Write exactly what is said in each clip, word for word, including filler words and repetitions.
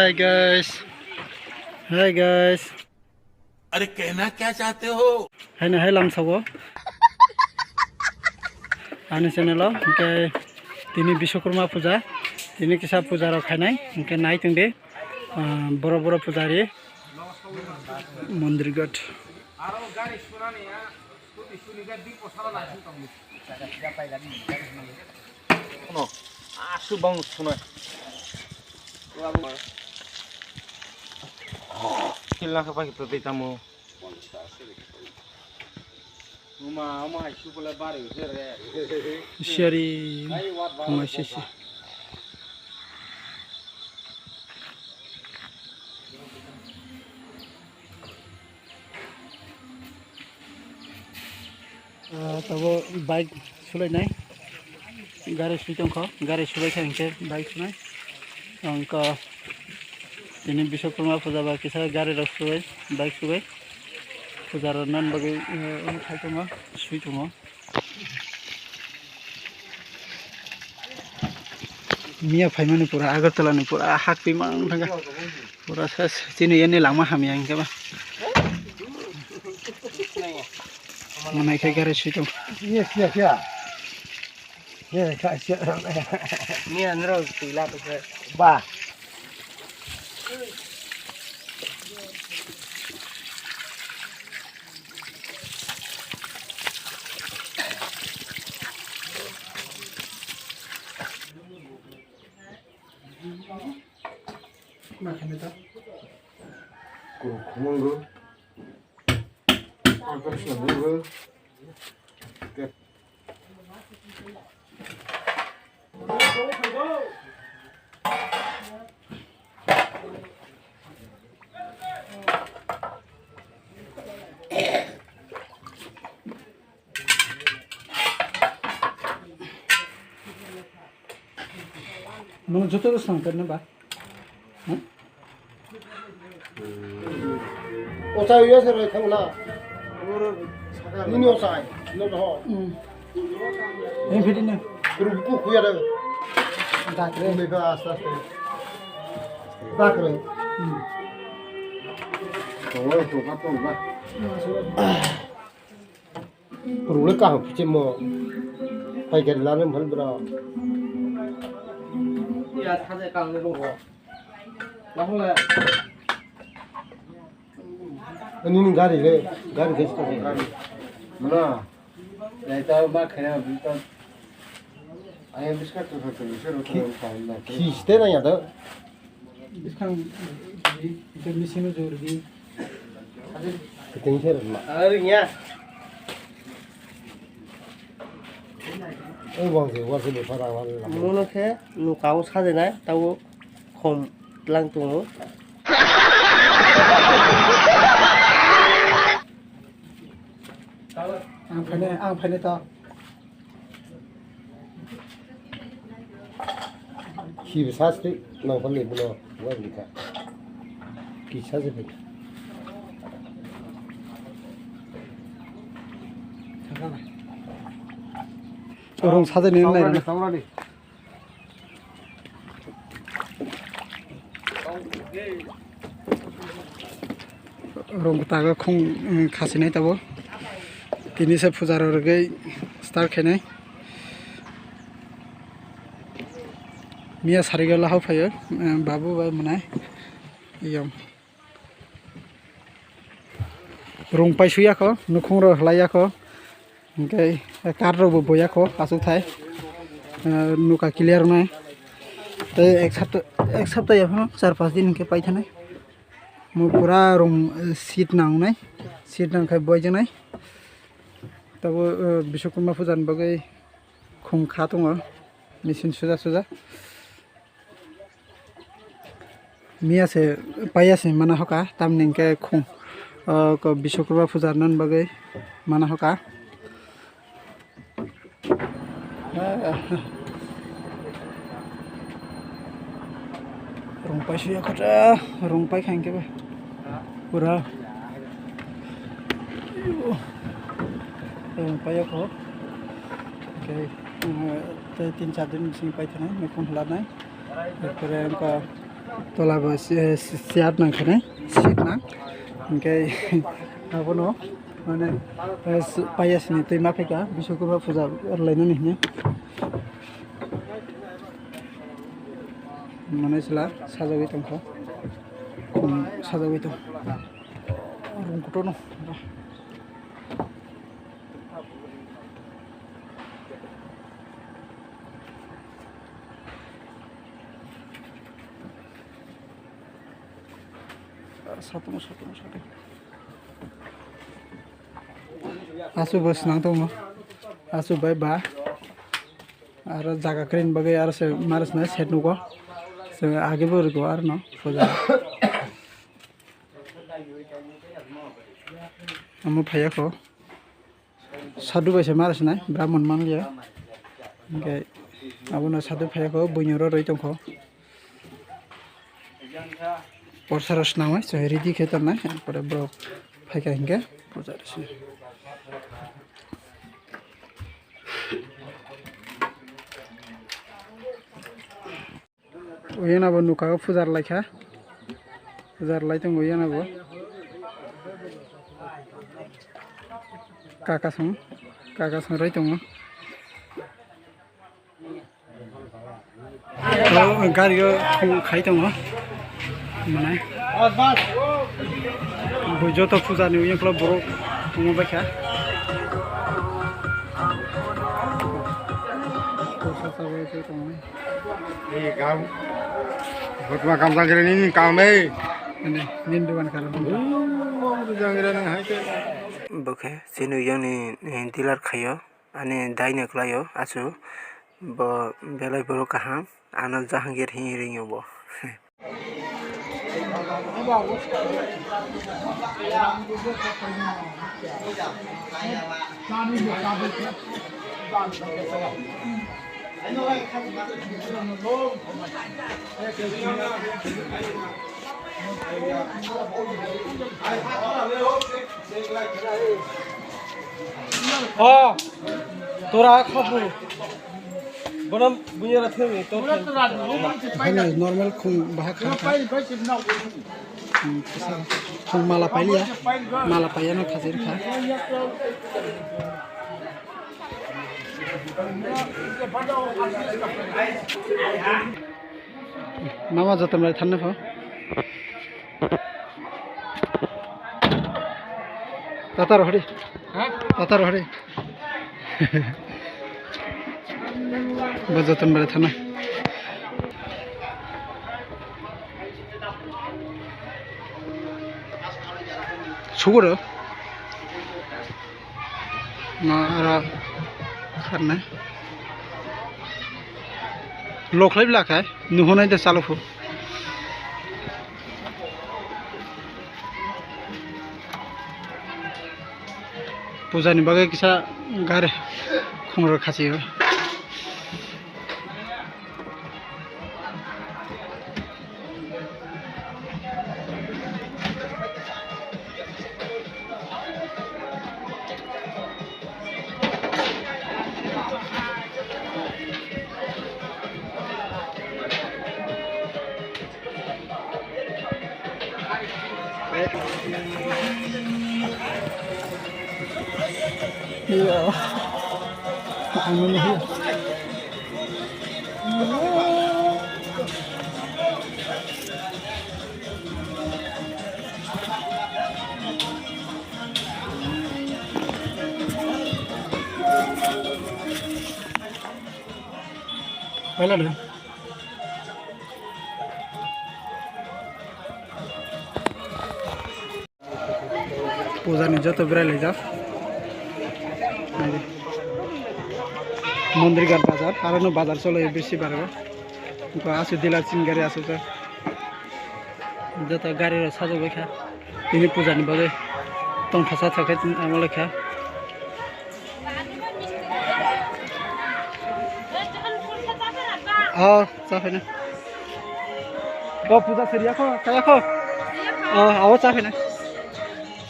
Hi guys. Hi guys. अरे कहना क्या चाहते हो? Haino hai lamsao. Ani channel o hwnkhe tini Biswakarma puja, tini kisa puja rok khainai, hwnkhe nai tongdi, ah, boro boro pujari mondir gate. Ano, aswk bang swnai. Kila khe pai to tamo. Uma, uma hai su pula bari se re. Siari. Ai, wat bang. Uma sisi. Ah, tabo bike sulainai. Gari sui tongkho, gari subai khe hwnkhe bike sunai. Ang kha tini Biswakarma puja ba kisa gari rok subai, bike subai. Puja rok nan bagwi, eh, omo khai tongo, sui tongo. Miya phaimani pura Agartala ni pura hak twi mang thangkha. Pura ses chini yani langma hamya hingke ba. Manai khe gari sui tong. Iya, iya, iya. Iya, iya, iya. Miya nro twi la to khe. Ba. Kurukhumunggo. Agartala nunggo. Nung joto rw swng khe nw ba? Ochai ya se roi thang na. Nini ochai, no ho. Hmm. Ini video na. Guru buku kuya da. Dakre. Ini ba asta asta. Dakre. Hmm. Tongwa tongwa tongwa. Rule kaham kichimo. Paikari lana mhal bra. Ya thade kang le ro. Lahole. Ani ni gari le, gari ke sto gari. Mana? Lai ta ma khaya bi ta. Ai biska tu kha tu sero tu ta na. Khiste na ya da. Biskang di, itu machine jor di. Kiting sero ma. Aring ya. Oi bang se, war se befara wal. Mono khe nukao sajena, tao khom tlang tongo. Ang phaine, ang phaine to. Khibi sasti nang pali bulo wai bika. Kisa se bika. Rong sajai ni nai rana. Rong tago khung, mm, khasinai tabo. Tini se puja rok rwgwi start khainai. Miya sarigo lahao phaio, mm, babu bai mwnai. Yom. Rung paisuyakho, nukhungrok hwlaiyakho, hwnkhe karrokbo boyakho, achukthai. Eh, nuka clear wngnai. Tei ek sapta, ek sapta yaphano char pas din hwnkhe paithanai. Mo pura rung, eh, seat nangnai, seat nangkhai boijaknai. Tabo, eh, Biswakarma puja ni bagwi khung kha tongo, machine suja suja. Miya se paiya se mana hoka, tamni hwnkhe khung, o, ko Biswakarma puja rwna bagwi mana hoka. Rung paisuya kota, rung paikha hwnkhe ba pura. Rung paiyakho. Hwnkhe, tei tin char din bising paithanai, nukhung hwlanai. Erpore wngkha Tola bo si-, si-, chair nang khe nai, seat nang. Hingke abono mane, eh, s-, payasni twi ma phaikha, Biswakarma puja rwlainani hwnwi. Mane sila sajagwi tongkha. Khum sajagwi tong. Rung kutono. Satung, satung, satung. Asu bo swnang tongo. Asu bai ba. Aro jaga kwrwini bagwi aro se maris na set nugo. Se age bo rwgo aro no puja. Omo phaiya kho. Sadhu bai se maris nai, Brahman manliya. Hingke abono sadhu phaiya kho, buino ro rwi tongkho. Porsaro swnamwi se ready khe tongnai, pore borok phaikha hingke puja rwsio. Uyana bo nukha o puja rwlaikha. Puja rwlai tongo uyana bo. Kakasong, kakasong rwi tongo. O gari o khai tongo. Mane. Bo joto puja ni uyang kla borok tongma baikha. Kosa sa bai tongo. Ei gam. Botma kam jang kre ni kam ei. Ane, nin dukan karo. Jang kre nang hai ke. Bo khe chini yang ni, eh, dealer khaio. Ani dai ni kwlai o achu. Bo belai borok kaham. Ano Jahangir hin ring o bo. O, tora khabu. Bono bunyara thengwi to. Hano normal khung bahak kha kha. Hmm, kisa khung mala pailiya. Mala paiyano khajir kha. Mama joton bai thanne pho. Tata rohori. Ha? Tata rohori. Bo joton bai thanne. Suguro. No, aro kharnai. Loklai bla khai, nuhunai de chalo phu. Puja ni bagwi kisa gari khungrok khachio. Iya. Anu nih. Paila de. Puja ni joto berai laijak. Naidi. Mondir ghat bazar, aro no bazar cholo bisi barbo. Ko asu dila chin gari asu ta. Joto gari rok sajagwi kha. Tini puja ni bagwi tongthasa thokhe amo lekha. Oh, cha phaina. Bo puja seri yakho, cha yakho. Oh, abo cha phaina.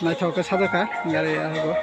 Naithok khe sajak kha gari ahago.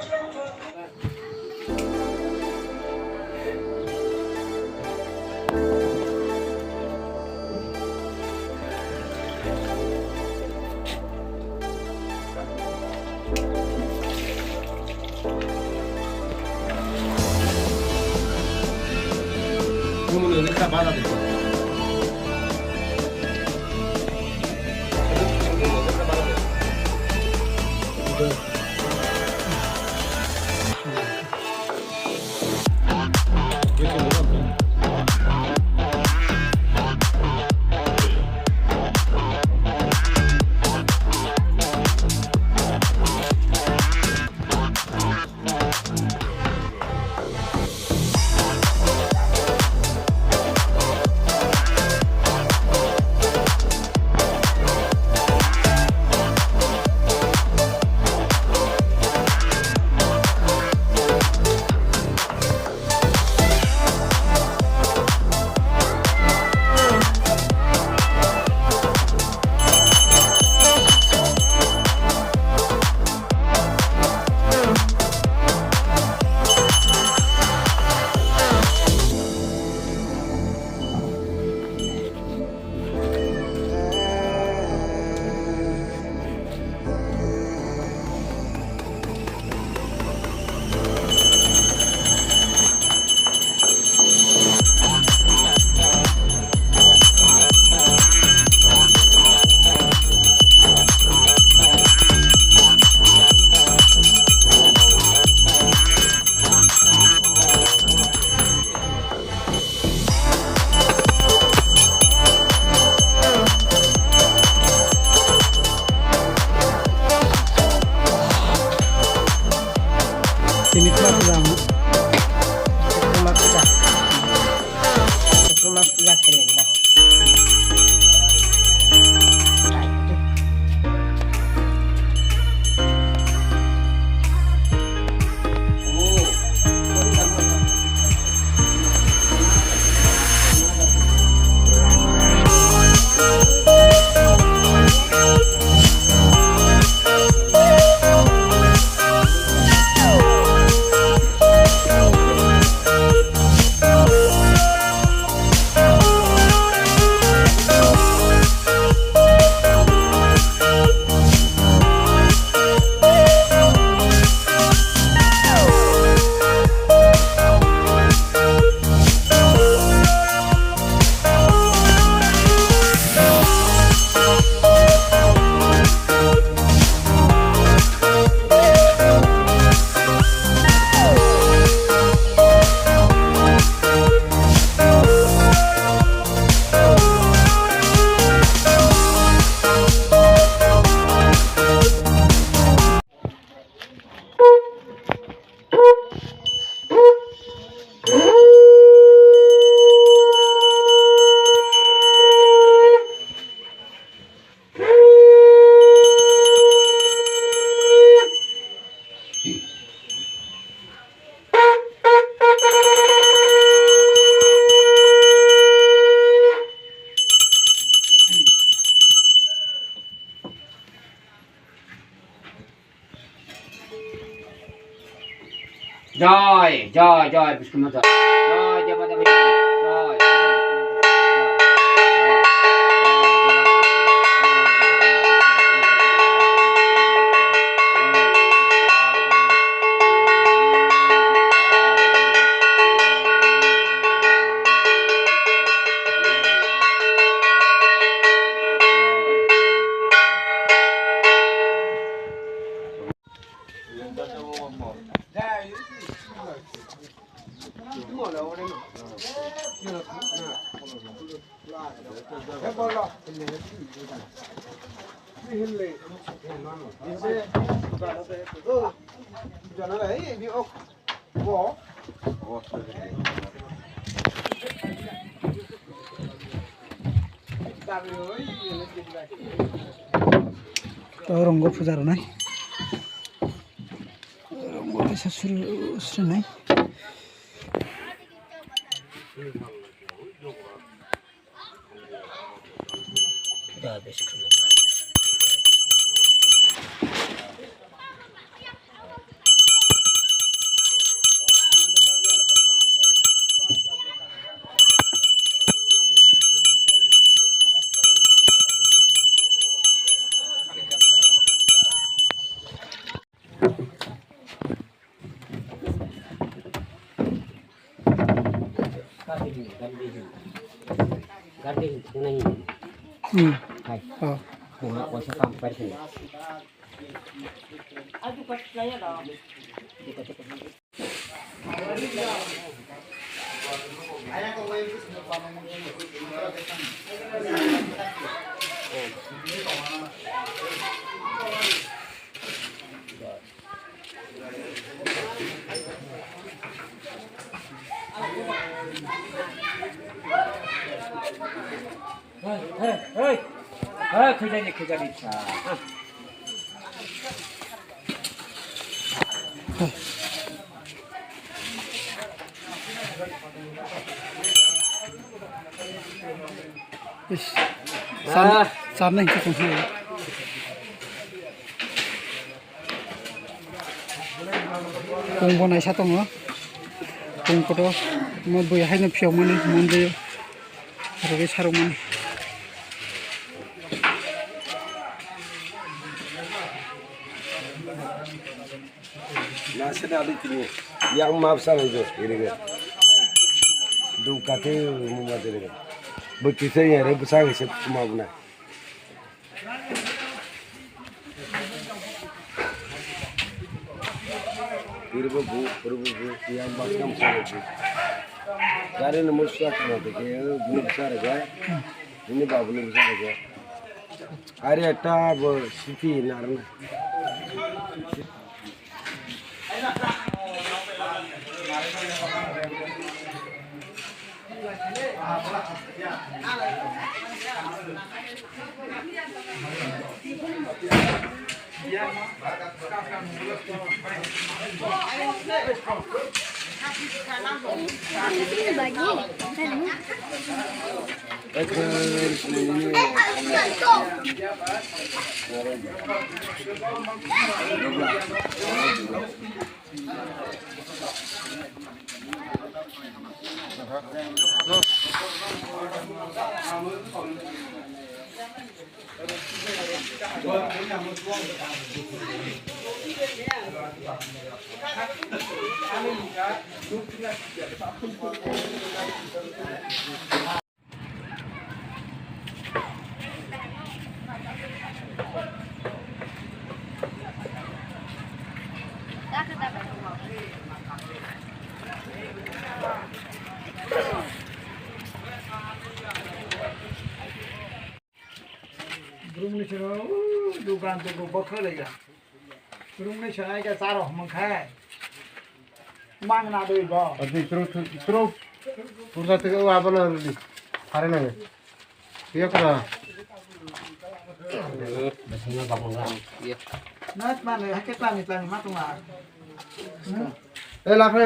Tini kla kla mo. Kla kla. Kla kla kla kla. Jai, jai, jai, Bishnu Mata. Jai, jai, Mata, jai. To rongo puja rwnai. Rongo kaisa suru, surunai. Hmm. Oh. Bunga kaisa kam pairikha. Hey, hey, hey. Hey, khujani, khujani, cha. Ish. San, ah. San nai khe tong. Pung bo naisa tongo. Pung kotor. Mo bui haino phiyokmani monjio. Rwgwi sarokmani. Nasir ali tini yang map sa nai jo iriga. Du kate muma iriga. Bukti se yare busa ngai se kuma buna. Iribo bu, iribo bu, yang bas kam sa bu. Gari no musa kana de ke bu busa raga. Ini babu no busa raga. Are ekta bo siti narna. Brumni sero, dukan tu bokha lega. Brumni sero ai ka charo mangkhai. Mang na dui bo. Adi tro tro. Pursa te wa bana ruli. Hare na. Iya kara. Nat mane hake tani tani matunga. Eh, la la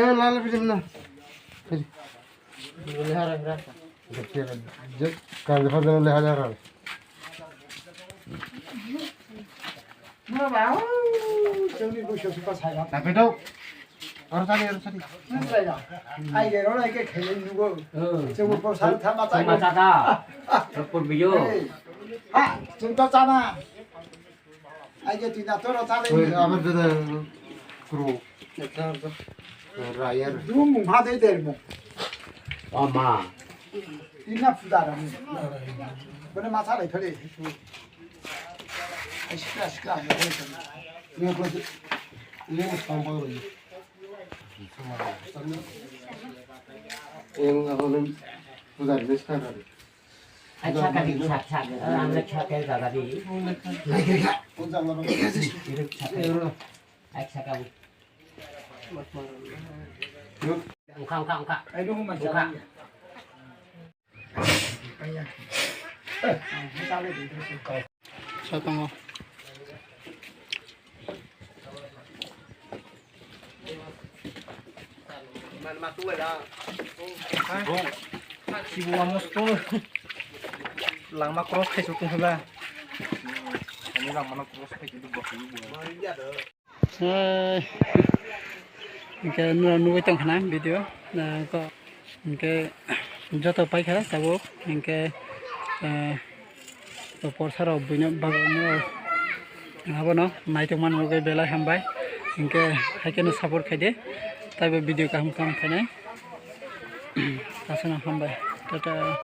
la. Kang de fadang le hajar. Mura ba, oh, chongni buso suka saya. Tapi tu, orang tadi, orang tadi. Saya. Ai de rona ke khele nugo. Chongo por sal thama ta. Thama ta. Por biyo. Ha, chonta chana. Ai ke tu na toro chale. Oi, abar de kro. Rayar. Dum mung ha de der mung. Ama. Ina pudara mung. Bana masa lai thale. Ai sikla sikla. Ni ko ni ko pang pang. Yang apa ni? Pudar ni sekarang. Ai, saka di, sak, sak. Ang nag-saka yung gagawin. Ang saka. Ungka, ungka, ungka. Ungka. Sa tongo. Sibo amo sto langma cross khai sokong hela. Ani langma no cross khai sokong. Hai. Hingke nura nugui tong khana video. Na ko hingke joto paikha tabuk hingke, eh, to porsa rok buino bagwi no abono naitok man bagwi belai hambai. Hingke haikhe no support khaide. Taibo video kaham kaham khainai. Aswkno hambai. Tata.